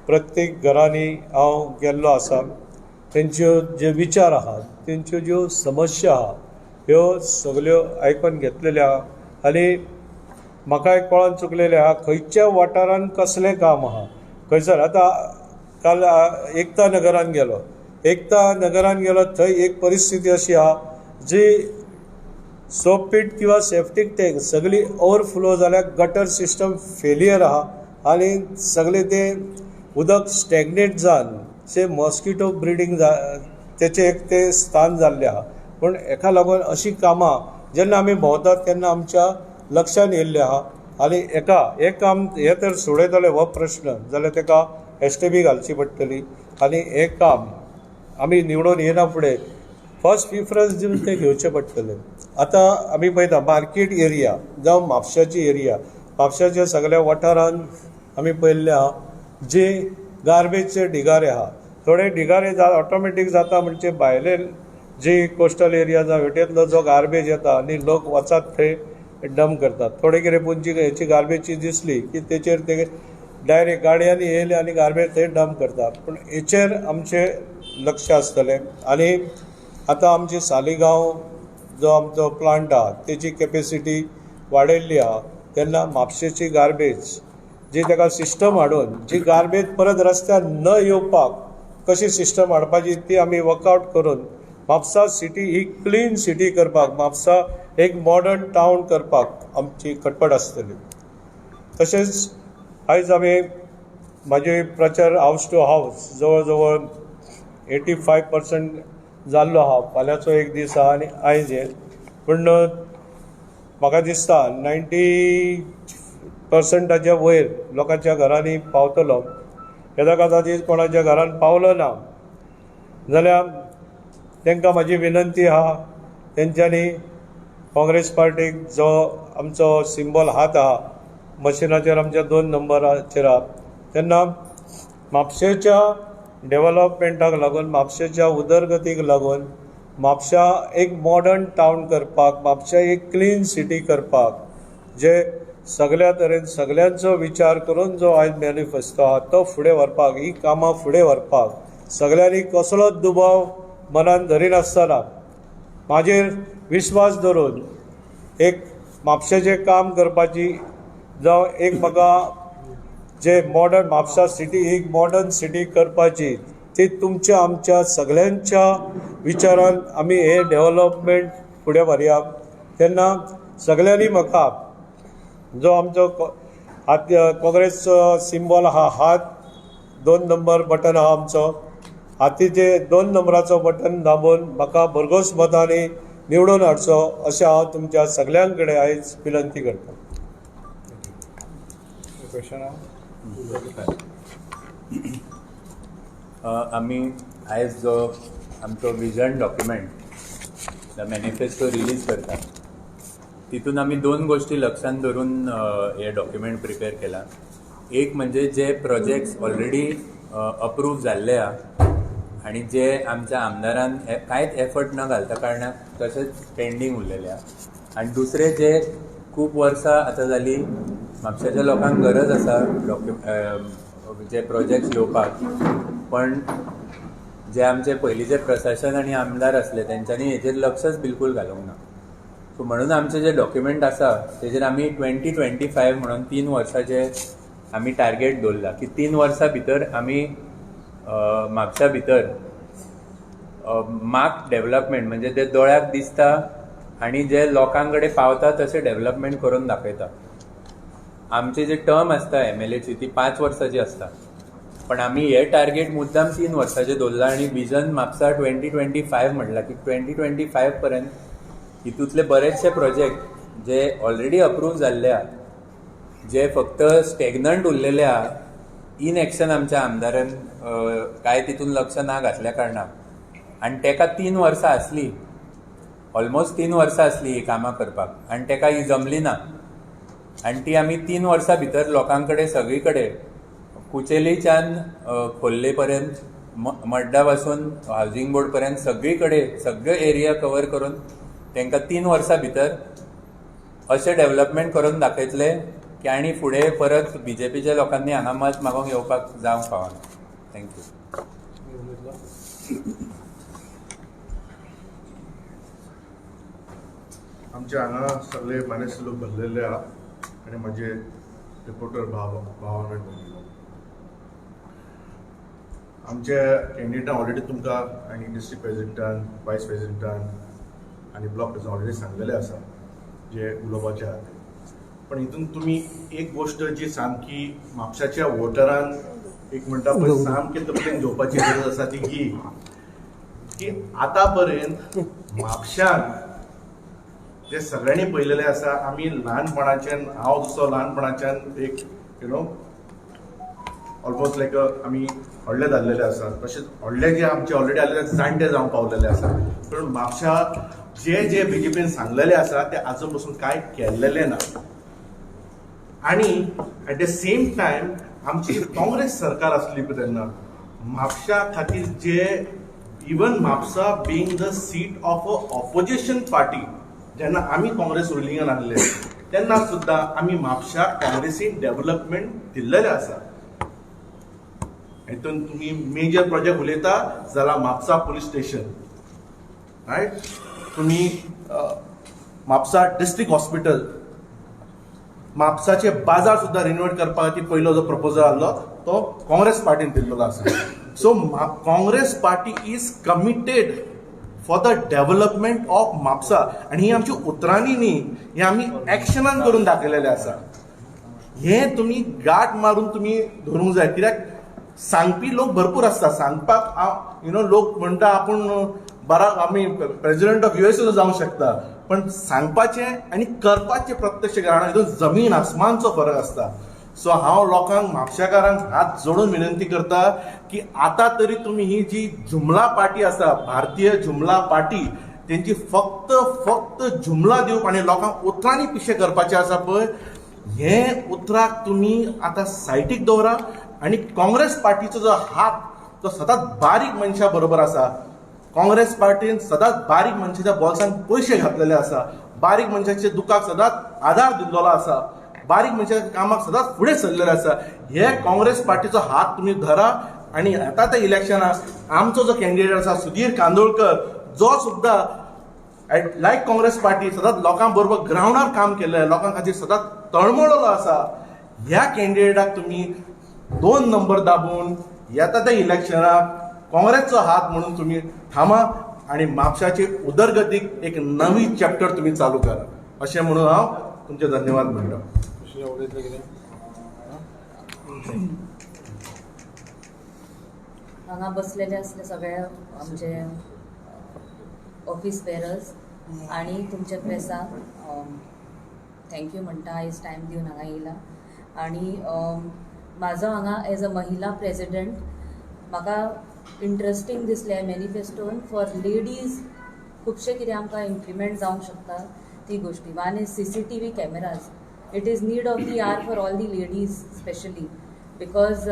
प्रत्येक घरांनी हांव गेल्लो आसा, तेंच्यो जे विचार आहात, तेंच्यो ज्यो समस्या आहा ह्यो सगल्यो आयकून घेतलेल्यो आहा आनी म्हाकाय कळोन चुकलेलें आहा खंयच्या वाठारान कसलें काम आहा खंयसर. आतां काल एकता नगरान गेलो, एकता नगरान गेलो थंय एक परिस्थिती अशी आहा जी सोपीट किंवा सेफ्टीक टँक सगळी ओवरफ्लो जाल्यार गटर सिस्टम फेलियर आहा आनी सगळें तें उदक स्टॅग्नेट जावन जे मॉस्किटो ब्रिडींग तेचें एक तें स्थान जाल्लें आहा. पूण हेका लागून अशीं कामां जेन्ना आमी भोंवतात तेन्ना आमच्या लक्षान येयल्लें आहा आनी हेका हें काम हें तर सोडयतले हो प्रश्न जाल्यार तेका STB घालची पडटली आनी हें काम आमी निवडून येना फुडें फर्स्ट प्रिफरन्स दिवन तें घेवचें पडटलें. आतां आमी पळयता मार्केट एरिया जावं म्हापशाची एरिया, म्हापशाच्या सगळ्या वाठारान आमी पळयल्लें आहा जे गार्बेजचे ढिगारे आहा. थोडे ढिगारे ऑटोमॅटीक जाता म्हणजे भायले जी कोस्टल एरिया जावं हेटेंतलो जो गार्बेज येता आनी लोक वचात थंय डंप करतात. थोडे कितें पुंची हेची गार्बेजची दिसली की तेचेर ते डायरेक्ट गाडयांनी येयले आनी गार्बेज थंय डंप करतात. पूण हेचेर आमचें लक्ष आसतलें. आनी आतां आमची सालिगांव जो आमचो प्लांट आहा तेची कॅपेसिटी वाडयल्ली आहा. तेन्ना म्हापशेची गार्बेज जी ताका सिस्टम हाडून जी गार्बेज परत रस्त्यार न येवपाक कशी सिस्टम हाडपाची ती आमी वर्कआवट करून म्हापसा सिटी ही क्लीन सिटी करपाक, म्हापसा एक मॉडर्न टावन करपाक आमची खटपट आसतली. तशेंच आयज आमी म्हाजे प्रचार हावस टू हावस जवळ जवळ 85% जाल्लो आहा. फाल्यांचो एक दीस आहा आनी आयज हे पूण म्हाका दिसता 90%च्या वयर लोकांच्या घरांनी पावतलो. येदा कदाचीत कोणाच्या घरान पावलो ना जाल्यार तांकां म्हाजी विनंती आहा तेंच्यांनी काँग्रेस पार्टीक जो आमचो सिंबॉल हात आहा मशिनाचेर आमच्या 2 नंबराचेर आहा, तेन्ना म्हापशेच्या डेवलपमेंटाक लागून, म्हापशेच्या उदरगतीक लागून, म्हापशा एक मॉडर्न टावन करपाक, म्हापशा एक क्लीन सिटी करपाक जे सगळ्या तरेन सगळ्यांचो विचार करून जो आयज मॅनिफेस्टो आहा तो फुडें व्हरपाक, ही कामां फुडें व्हरपाक सगळ्यांनी कसलोच दुबाव मनान धरिनासतना म्हाजेर विश्वास दवरून एक म्हापशेचें काम करपाची जावं एक म्हाका जे मॉडर्न म्हापसा सिटी एक मॉडर्न सिटी करपाची ती तुमच्या आमच्या सगळ्यांच्या विचारान आमी हे डेवलपमेंट फुडें व्हरया. तेन्ना सगळ्यांनी म्हाका जो आमचो हात काँग्रेस सिंबॉल आहा हात 2 नंबर बटन आहा आमचो, हातीचे 2 नंबराचो बटन दाबून म्हाका भरघोस मतांनी निवडून हाडचो अशें हांव तुमच्या सगळ्यां कडेन आयज विनंती करता. आमी आयज जो आमचो vision document the manifesto release करता तितून आमी 2 गोष्टी लक्षांत धरून हे डॉक्युमेंट प्रिपेर केला. एक म्हणजे जे प्रोजेक्ट्स ऑलरेडी अप्रूव जाल्ले आहा आनी जे आमच्या आमदारान कांयच एफर्ट न घालता कारणाक तशेंच पेंडींग उरलेले आहा, आनी दुसरे जे खूब वर्सां आतां जाली म्हापशेच्या लोकांक गरज आसा जे प्रोजेक्ट्स येवपाक, पण जे आमचे पयलींचे प्रशासन आनी आमदार आसले तेंच्यांनी हेजेर लक्षच बिलकूल घालूंक ना. सो म्हणून आमचे जे डॉक्युमेंट आसा तेजेर आमी 2025 म्हणून 3 वर्साचे आमी टार्गेट दवरला की 3 वर्सां भितर आमी म्हापशा भितर मार्क डेवलपमेंट म्हणजे ते दोळ्याक दिसता आनी जे लोकां कडेन पावता तशें डेवलपमेंट करून दाखयता. आमचे जे टर्म आसता MLAची ती 5 वर्साची आसता, पण आमी हे टार्गेट मुद्दाम 3 वर्साचे दवरला आनी विजन म्हापसा 2025 म्हणला की 2025 पर्यंत हितूंतले बरेचशे प्रोजेक्ट जे ऑलरेडी अप्रूव जाल्ले आहा, जे फक्त स्टेगनंट उरलेले आहा, इन एक्शन आमच्या आमदारान कांय तितून लक्ष ना घातल्या कारणान, आनी तेका 3 वर्सां आसली, ऑलमोस्ट 3 वर्सां आसली ही कामां करपाक आनी तेका ही जमली ना, आनी ती आमी 3 वर्सां भितर लोकां कडेन सगळी कडेन कुचेलीच्यान खोर्ले पर्यंत, मड्डा पासून हावजींग बोर्ड पर्यंत सगळी कडेन सगळे एरिया कवर करून तांकां 3 वर्सां भितर अशें डेवलपमेंट करून दाखयतले की आनी फुडें परत बीजेपीच्या लोकांनी हांगा मत मागूंक येवपाक जावंक फावना. Thank you. आमच्या हांगा सगळे मानेस्त लोक भरलेले आहा आनी म्हजे रिपोर्टर भाव आमच्या कॅन्डिडेटान ऑलरेडी तुमकां आनी डिस्ट्रिक्ट प्रेजिडेंटान, वायस प्रेजिडेंटान आनी ब्लॉक प्रेजिडेंट ऑलरेडी सांगलेले आसा जे उलोवपाचे आहा ते. पण हितून तुमी एक गोश्ट जी सामकी म्हापशाच्या वोटरान एक म्हणटा पळय सामकी तकलेन घेवपाची गरज आसा ती ही की आतां पर्यंत म्हापशान जे सगळ्यांनी पळयलेलें आसा, आमी ल्हानपणाच्यान, हांव जसो ल्हानपणाच्यान एक you know almost लायक आमी व्हडले जाल्लेले आसा, तशेंच व्हडले जे आमचे ऑलरेडी आसलेले जाणटे जावंक पावलेले आसा, पूण म्हापशा जे जे बीजेपीन सांगलेले आसा ते आजून पसून कांय केल्लेलें ना. आनी एट the same time आमची काँग्रेस सरकार आसली पळय तेन्ना म्हापशा खातीर जे even Mapusa being the seat of a opposition party, जेन्ना आमी काँग्रेस रुलिंगान आसले तेन्ना सुद्दां आमी म्हापशा काँग्रेसीन डेव्हलपमेंट दिल्लेलें आसा. हेतून तुमी मेजर प्रोजेक्ट उलयता जाल्यार म्हापसा पुलीस स्टेशन, रायट, तुमी म्हापसा डिस्ट्रिक्ट हॉस्पिटल, म्हापसाचे बाजार सुद्दां रिनोवेट करपा खातीर पयलो जो प्रपोजल आहलो तो काँग्रेस पार्टीन दिल्लो आसा. So Congress party is committed for the development of Mapusa आनी ही आमची उतरांनी न्ही, हे आमी एक्शनान करून दाखयलेलें आसा. हे तुमी गांठ मारून तुमी धरूंक जाय, कित्याक सांगपी लोक भरपूर आसता. सांगपाक you know लोक म्हणटा आपूण बरा आमी प्रेजिडेंट ऑफ युएसए जावंक शकता, पण सांगपाचें आनी करपाचें प्रत्यक्ष कारणान हितून जमीन आसमानचो फरक आसता. सो हांव लोकांक म्हापशेकारांक हात जोडून विनंती करता की आतां तरी तुमी ही जी जुमला पार्टी आसा, भारतीय जुमला पार्टी, तेंची फक्त फक्त जुमला दिवप आनी लोकांक उतरांनी पिशें करपाचें आसा पळय, हे उतराक तुमी आतां सायटीक दवरा. आनी काँग्रेस पार्टीचो जो हात तो सदांच बारीक मनशा बरोबर आसा. काँग्रेस पार्टीन सदांच बारीक मनशाच्या बोल्सांत पयशे घातलेले आसा, बारीक मनशाच्या दुखाक सदांच आदार दिल्लो आसा, बारीक मनशाच्या कामाक सदांच फुडें सरलेले आसा. हे काँग्रेस पार्टीचो हात तुमी धरा आनी आतां त्या इलेक्शनाक आमचो जो कॅन्डिडेट आसा सुधीर कांदोळकर, जो सुद्दां लायक काँग्रेस पार्टी सदांच लोकां बरोबर ग्रावंडार काम केल्लें, लोकां खातीर सदांच तळमळलो आसा, ह्या कॅन्डिडेटाक तुमी 2 नंबर दाबून येता त्या इलेक्शनाक काँग्रेसचो हात म्हणून तुमी थांबा आनी म्हापशाचे उदरगतीक एक नवी चॅप्टर तुमी चालू करा अशें म्हणून हांव तुमचे धन्यवाद म्हणटा. हांगा बसलेले आसले सगळे आमचे ऑफिस बेरर्स आनी तुमच्या प्रेसाक thank you म्हणटा आयज टायम दिवन हांगा येयला. आनी म्हाजो हांगा एज अ महिला प्रेजिडंट म्हाका इंट्रस्टींग दिसलें मॅनिफेस्टोन फॉर लेडीज खुबशें कितें आमकां इम्प्लिमेंट जावंक शकता ती गोश्टी. One is CCTV cameras, it is need of the hour for all the ladies specially because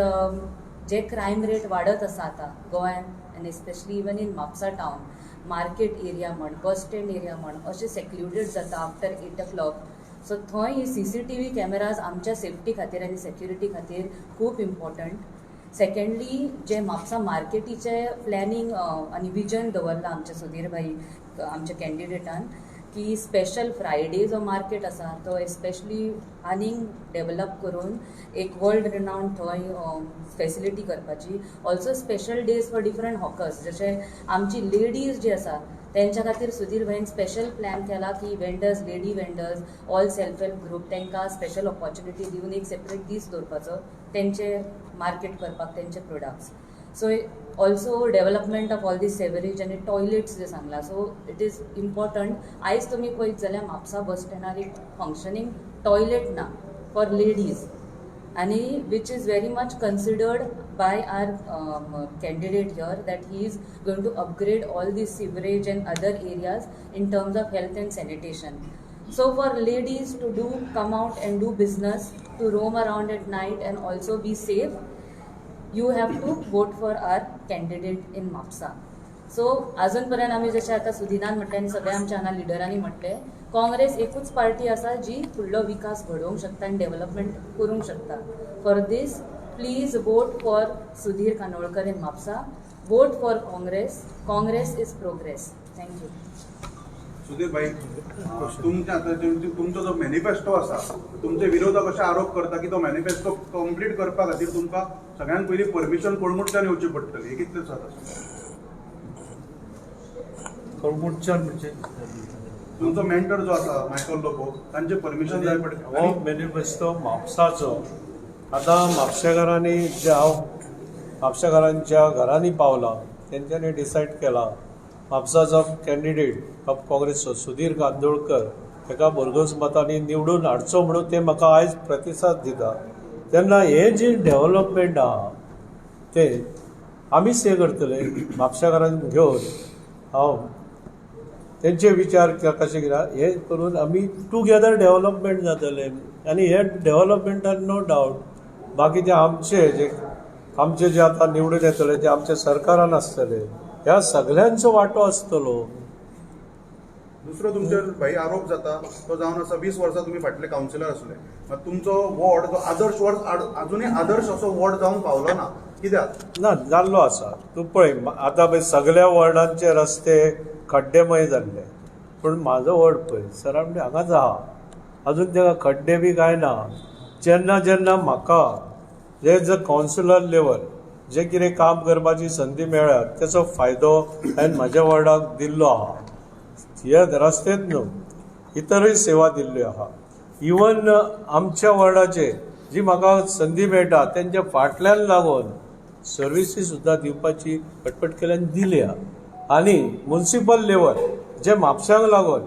J crime rate वाडत आसा आतां गोंयांत आनी especially even in Mapusa town, market area म्हण, बस स्टँड एरिया म्हण, अशें सेक्लुडेड जाता आफ्टर 8 o'clock. सो थंय ही CCTV cameras आमच्या सेफ्टी खातीर आनी सेक्युरिटी खातीर खूब इम्पॉर्टंट. सेकंडली जे म्हापसा मार्केटीचें प्लॅनिंग आनी विजन दवरलां आमच्या सुधीर भाई आमच्या कॅन्डिडेटान की स्पेशल फ्रायडे जो मार्केट आसा तो एस्पेशली आनीक डेवलप करून एक वर्ल्ड रिनावंड थंय फेसिलिटी करपाची. Also special days for different hawkers, जशे आमची लेडीज जी आसा तेंच्या खातीर सुधीर भाईन स्पेशल प्लॅन केला की vendors, lady vendors, all self help group तांकां स्पेशल ऑपॉर्च्युनिटी दिवन एक सेपरेट दीस दवरपाचो तेंचे मार्केट करपाक तेंचे products. So also development of all the sewerage आनी टॉयलेट्स जे सांगला, सो it is important. आयज तुमी पळयत जाल्यार म्हापसा बस स्टँडार एक फंक्शनींग टॉयलेट ना फॉर लेडीज, आनी which is very much considered by our candidate here that he is going to upgrade all the sewerage and other areas in terms of health and sanitation. So for ladies to do come out and do business, to roam around at night and also be safe, you have to vote for our candidate in Mapusa. So अजून पर्यंत आमी जशें आतां सुदिनान म्हटलें आनी सगळ्या आमच्या हांगा लिडरांनी म्हटलें, काँग्रेस एकूच पार्टी आसा जी फुडलो विकास घडोवंक शकता आनी डेव्हलपमेंट करूंक शकता. For this please vote for Sudhir Kandolkar in Mapusa, vote for Congress, Congress is progress. Thank you. Sudhir भाई, तुमच्या आतां तुमचो जो मॅनिफेस्टो आसा, तुमचे विरोधक अशे आरोप करता की तो मॅनिफेस्टो कंप्लीट करपा खातीर तुमकां सगळ्यांत पयलीं परमिशन कळंगूटच्यान येवची पडटली, हे कितलें सत आसा? कळंगूटच्यान म्हणजे तुमचो मेंटर जो आसा मायकल लोबो, तांचे परमिशन जाय पडटलें. हो मॅनिफेस्टो म्हापसाचो आतां म्हापशेकारांनी जे हांव म्हापशेकारांच्या घरांनी पावलां तेंच्यांनी डिसायड केलां म्हापसाचो कॅन्डिडेट ऑफ काँग्रेस सुधीर कांदोळकर हेका भरघोस मतांनी निवडून हाडचो म्हणून ते म्हाका आयज प्रतिसाद दिता. तेन्ना हे जे डेव्हलपमेंट आहा ते आमीच हें करतले म्हापशेकारांक घेवन हांव तेंचे विचार कशे कितें हे करून आमी टुगेदर डेवलपमेंट जातलें. आनी हे डेवलपमेंटान नो डावट बाकीचे आमचे जे आतां निवडून येतले जे आमच्या सरकारान आसतले ह्या सगळ्यांचो वांटो आसतलो. दुसरो तुमचेर भाई आरोप जाता तो जावन आसा 20 वर्सां तुमी फाटले कावन्सिलर आसले, मात तुमचो वॉर्ड जो आदर्श वॉर्ड अजुनूय आदर्श असो वॉर्ड जावन पावलो ना, कित्याक ना जाल्लो आसा. तूं पळय आतां पळय सगळ्या वॉर्डांचे रस्ते खड्डेमय जाल्ले, पूण म्हाजो वॉर्ड पळय सरावंडींग हांगाच आहा, अजून ताका खड्डे बी कांय ना. जेन्ना जेन्ना म्हाका एज अ कावन्सिलर लेवल जे कितें काम करपाची संदी मेळ्ळ्या तेचो फायदो हांवें म्हाज्या वॉर्डाक दिल्लो आहा. हे रस्तेच न्हू इतरूय सेवा दिल्ल्यो आहा. इवन आमच्या वॉर्डाचे जी म्हाका संदी मेळटा तेंच्या फाटल्यान लागून सर्विसी सुद्दां दिवपाची खटपट केल्यान दिल्या. आनी मुन्सिपल लेवल जे म्हापश्यांक लागून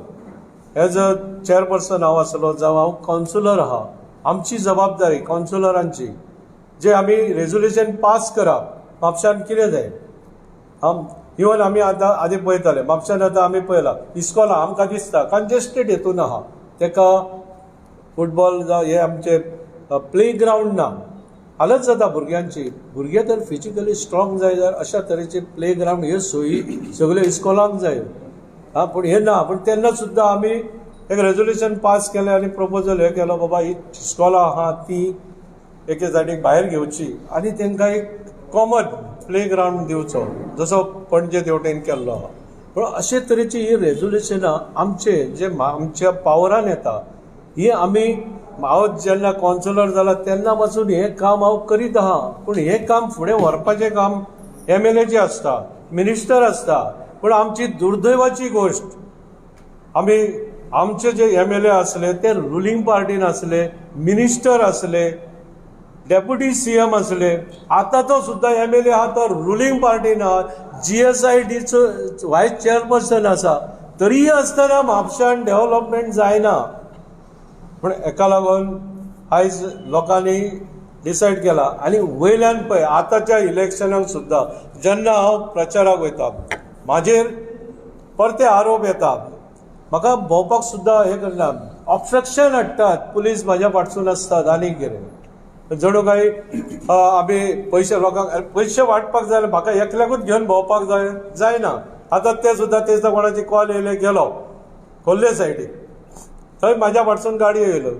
एज अ चेअरपर्सन हांव आसलो जावं हांव कावन्सिलर आहा, आमची जबाबदारी कावन्सिलरांची जे आमी रेजोल्युशन पास करप म्हापश्यान कितें जाय. इवन आमी आतां आदी पळयताले म्हापश्यान आतां आमी पळयलां इस्कॉलां आमकां दिसता कंजेस्टेड हेतून आहा, तेका फुटबॉल जावं हे आमचे प्ले ग्रावंड ना, हालत जाता भुरग्यांची. भुरगे तर फिजिकली स्ट्रॉंग जाय जाल्यार अशा तरेचे प्ले ग्रावंड ह्यो सोयी सगळ्यो इस्कॉलांक जाय. आं, पूण हें ना. पूण तेन्ना सुद्दां आमी एक रेजोल्युशन पास केलें आनी प्रपोजल हें केलो बाबा ही इस्कॉलां आहा ती एके सायडीक भायर घेवची आनी तांकां एक कॉमन प्ले ग्रावंड दिवचो जसो पणजे तेवटेन केल्लो आहा. पूण अशे तरेची ही रेजोल्युशनां आमचे जे आमच्या पावरान येता ही आमी हांव जेन्ना कावन्सिलर जाला तेन्ना पासून हें काम हांव करीत आहा. पूण हें काम फुडें व्हरपाचें काम एमएलएचें आसता, मिनिस्टर आसता. पूण आमची दुर्दैवाची गोश्ट आमी आमचे जे एमएलए आसले ते रुलींग पार्टीन आसले, मिनिस्टर आसले, डेप्युटी सीएम आसले. आतां तो सुद्दां एमएलए आहा तो रुलींग पार्टीन आहा, जीएसआयडीचो वायस चेअरपर्सन आसा, तरीय आसतना म्हापश्यान डेवलपमेंट जायना. पूण हेका लागून आयज लोकांनी डिसायड केला. आनी वयल्यान पळय आतांच्या इलेक्शनाक सुद्दां जेन्ना हांव प्रचाराक वयता म्हाजेर परते आरोप येता, म्हाका भोंवपाक सुद्दां हें करना, ऑब्स्ट्रक्शन हाडटात, पुलीस म्हाज्या फाटसून आसतात आनी कितें जणू काय आमी पयशे लोकांक पयशे वांटपाक जाय, म्हाका एकल्याकूच घेवन भोंवपाक जाय जायना. आतां ते सुद्दां ते दिसा कोणाची कॉल येयले गेलो खोर्ले सायडीक, थंय म्हाज्या फाटसून गाडी येयलो,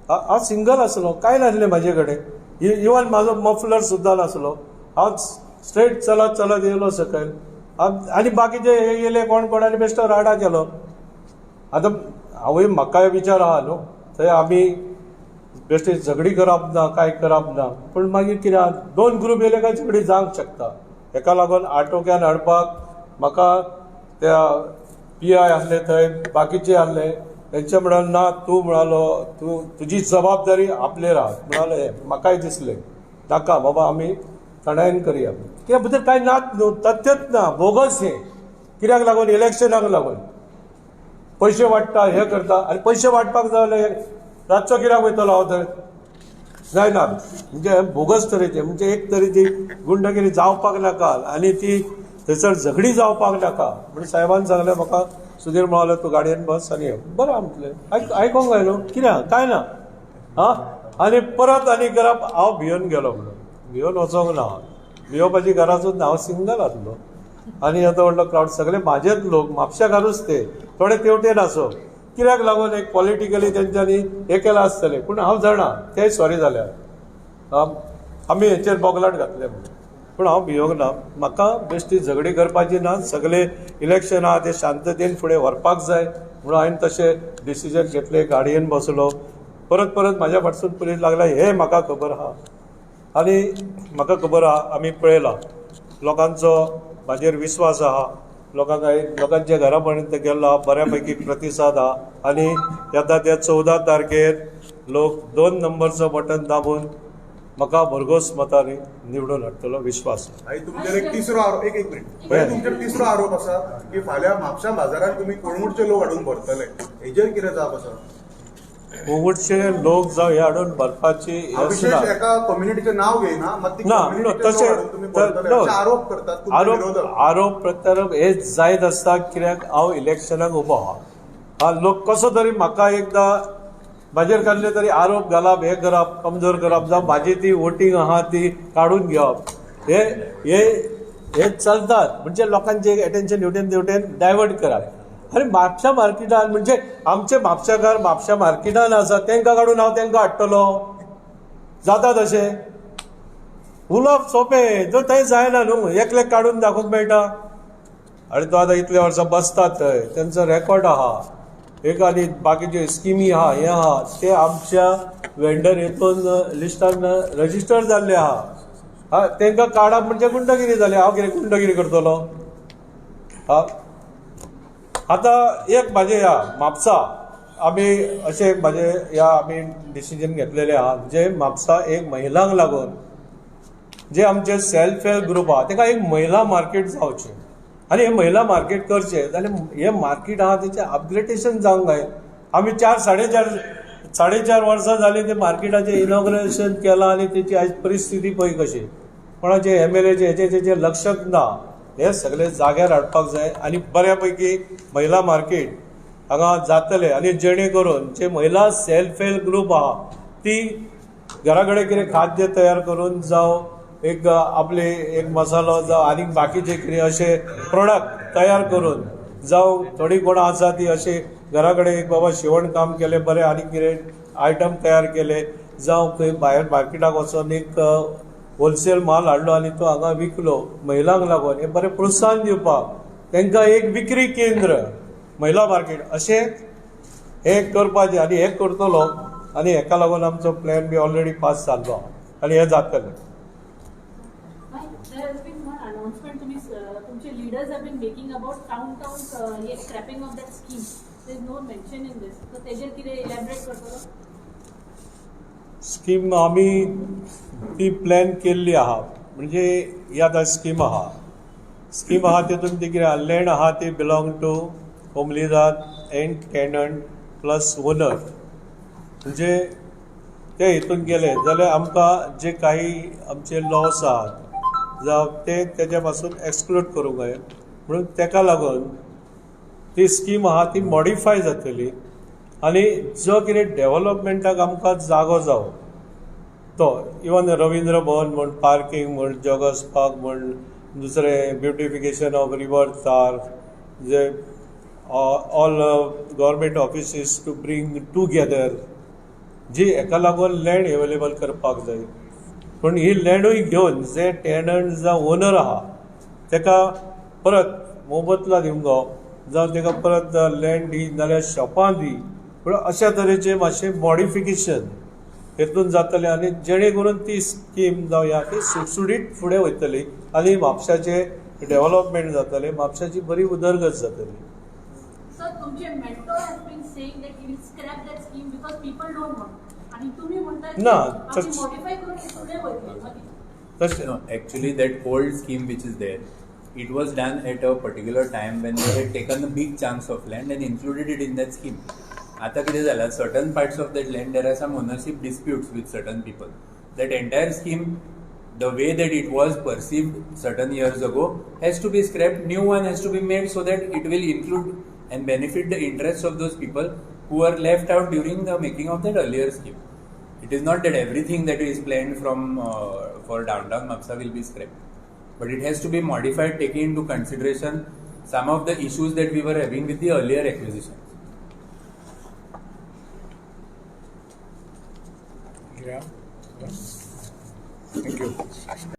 हांव सिंगल आसलो, कांय नासलें म्हाजे कडेन, इवन म्हाजो मफलर सुद्दां नासलो. हांव स्ट्रेट चलत चलत येयलो सकयल आनी बाकीचे हे येयले कोण कोण आनी बेश्टो राडा केलो. आतां हांवूय म्हाकाय विचार आहा न्हू, थंय आमी बेश्टी झगडी करप ना, कांय करप ना. पूण मागीर कितें आहा, दोन ग्रूप येयले काय झगडी जावंक शकता. हेका लागून आटोक्यान हाडपाक म्हाका त्या पी I आसले थंय, बाकीचे आसले, तेंचे म्हणाल ना तूं म्हणालो तूं तुजी जबाबदारी आपलेर आहा म्हणाले. म्हाकाय दिसलें नाका बाबा आमी थंडायेन करया, कित्याक भितर कांय नात न्हू, तथ्यच ना, बोगस हें. कित्याक लागून इलेक्शनाक लागून पयशे वांट्टा हें करता आनी पयशे वांटपाक जाय जाल्यार रातचो कित्याक वयतलो हांव थंय, जायना. म्हणजे बोगस तरेचें, म्हणजे एक तरेची गुंडगिरी जावपाक नाका आनी ती थंयसर झगडी जावपाक नाका म्हणून साहेबान सांगलें म्हाका, सुधीर म्हणालो तूं गाडयेन बस आनी यो. बरें म्हटलें, आयकोंक आयलो कित्याक कांय ना. आं, आनी परत आनी करप, हांव भियोन गेलो म्हणून भियोन वचोंक ना, भियोवपाची गरजूच ना, हांव सिंगल आसलो आनी येदो व्हडलो क्रावड, सगळे म्हाजेच लोक, म्हापश्याकारूच ते, थोडे तेवटेन आसो, कित्याक लागून एक पॉलिटिकली तेंच्यांनी हें केलां आसतलें. पूण हांव जाणा तेय सॉरी जाल्यार आमी हेचेर बोगलाट घातले म्हणून, पूण हांव भियोंक ना, म्हाका बेश्टी झगडी करपाची ना, सगळे इलेक्शन आहा ते शांततेन फुडें व्हरपाक जाय म्हणून हांवें तशें डिसिजन घेतलें. गाडयेन बसलो, परत परत म्हाज्या फाटसून पुलीस लागला हें म्हाका खबर आहा आनी म्हाका खबर आहा, आमी पळयलां लोकांचो म्हाजेर विस्वास आहा, लोकांक लोकांच्या घरा पर्यंत गेल्लो आहा, बऱ्या पैकी प्रतिसाद आहा. आनी येता त्या 14 तारखेर लोक 2 नंबरचो बटन दाबून म्हाका भरघोस मतांनी निवडून हाडटलो विश्वास. तुमचेर एक तिसरो आरोप, एक मिनिट, तुमचेर तिसरो आरोप आसा की फाल्यां म्हापशा बाजारांत तुमी कळंगूटचे लोक हाडून भरतले, हेजेर कितें जाप आसा? कळंगूटचे लोक जावं हे हाडून भरपाची विशेष एका कम्युनिटीचें नाव घेयना, ना तशें आरोप करतात. आरोप प्रत्यारोप हे जायत आसता, कित्याक हांव इलेक्शनाक उबो आहा. लोक कसो तरी म्हाका एकदां म्हाजेर काडले तरी आरोप घालप, हे करप, कमजोर करप, जावं म्हाजी ती वोटींग आहा ती काडून घेवप, हे हे हे चलतात. म्हणजे लोकांचे एटेन्शन हेवटेन तेवटेन डायवर्ट करप. आनी म्हापशा मार्केटान म्हणजे आमचे म्हापशाकार म्हापशा मार्केटान आसा तांकां काडून हांव तांकां हाडटलो जाता तशें उलोवप सोंपें, जो थंय जायना न्हू, एकल्याक काडून दाखोवंक मेळटा. आनी तो आतां इतले वर्सां बसतात थंय, तेंचो रेकॉर्ड आहा एक, आनी बाकीच्यो स्किमी आहा हें आहा ते आमच्या वेंडर हेतून लिस्टान रजिस्टर जाल्ले आहा. हा तांकां काडप म्हणजे गुंडगिरी जाली. हांव कितें गुंडगिरी करतलो? हा आतां एक म्हाजें ह्या म्हापसा आमी अशें म्हाजें ह्या आमी डिसिजन घेतलेलें आहा, जे म्हापसा एक महिलांक लागून जे आमचे सेल्फ हेल्प ग्रुप आहा ताका एक महिला मार्केट जावचें आनी हें महिला मार्केट करचें जाल्यार हें मार्केट आहा तेचें अपग्रेडेशन जावंक जाय. आमी 4-4.5 वर्सां जालीं ते मार्केटाचें इनॉग्रेशन केलां आनी तेची आयज परिस्थिती पळय कशी, कोणाचे एमएलएचे हेचे तेचे लक्षच ना. हे सगळे जाग्यार हाडपाक जाय आनी बऱ्या पैकी महिला मार्केट हांगा जातलें आनी जेणे करून जे महिला सेल्फ हेल्प ग्रुप आहा ती घरा कडेन कितें खाद्य तयार करून जावं एक आपले एक मसालो जावं आनी बाकीचे कितें अशे प्रोडक्ट तयार करून जावं थोडी कोण आसा ती अशे घरा कडेन एक बाबा शिवण काम केलें बरें आनी कितें आयटम तयार केले जावं खंय भायर मार्केटाक वचोन एक होलसेल माल हाडलो आनी तो हांगा विकलो, महिलांक लागून हें बरें प्रोत्साहन दिवपाक तांकां एक विक्री केंद्र महिला मार्केट अशें हें करपाचें आनी हें करतलो आनी हेका लागून आमचो प्लॅन बी ऑलरेडी पास जाल्लो आनी हें जातलें. There has been one announcement तुमचे leaders have been making about downtown scrapping of that scheme. There is no mention in this. So तेजेर कितें elaborate करतलो? स्कीम आमी ती प्लॅन केल्ली आहा, म्हणजे ही आतां स्कीम आहा, स्कीम आहा तितून ती कितें लँड आहा ती बिलोंग टू कोमलीदाद एंड टेनंट प्लस ओनर, म्हणजे ते हितून गेले जाल्यार आमकां जे काही आमचे लॉस आहात जावं ते तेज्या पासून एक्सक्लूड करूंक जाय, म्हणून तेका लागून ती स्कीम आहा ती मॉडिफाय जातली आनी जो कितें डेवलपमेंटाक आमकां जागो जावो तो इवन रविंद्र भवन म्हण, पार्कींग म्हण, जॉगर्स पार्क म्हण, दुसरें ब्युटिफिकेशन ऑफ रिवर तार, जे all government offices to bring together, जी हेका लागून लँड एवेलेबल करपाक जाय. पूण ही लँडूय घेवन जे टेनंट जावं ओनर आहा तेका परत मोबदला दिवंक जावो जावं तेका परत लँड दी नाल्यार शॉपां दी, पूण अशा तरेचें मातशें मॉडिफिकेशन हेतून जातलें आनी जेणे करून ती स्कीम जावं ह्या ती सुटसुटीत फुडें वयतली आनी म्हापशाचें डेवलपमेंट जातलें, म्हापशाची बरी उदरगत जातली. सर, तुमचे mentor has been saying that he will scrap that scheme because people don't want, आनी तुमी म्हणता ना मॉडिफाय करून फुडें वयतले. तशें actually that old scheme which is there, it was done at a particular time when they had taken a big chunks of land and included it in that scheme. आता कितें जाला, certain parts of that land there are some ownership disputes with certain people. That entire scheme, the way that it was perceived certain years ago, has to be scrapped. New one has to be made so that it will include and benefit the interests of those people who are left out during the making of that earlier scheme. It is not that everything that is planned from for downtown Mapsa will be scrapped, but it has to be modified, taking into consideration some of the issues that we were having with the earlier acquisitions. Yeah. Thank you.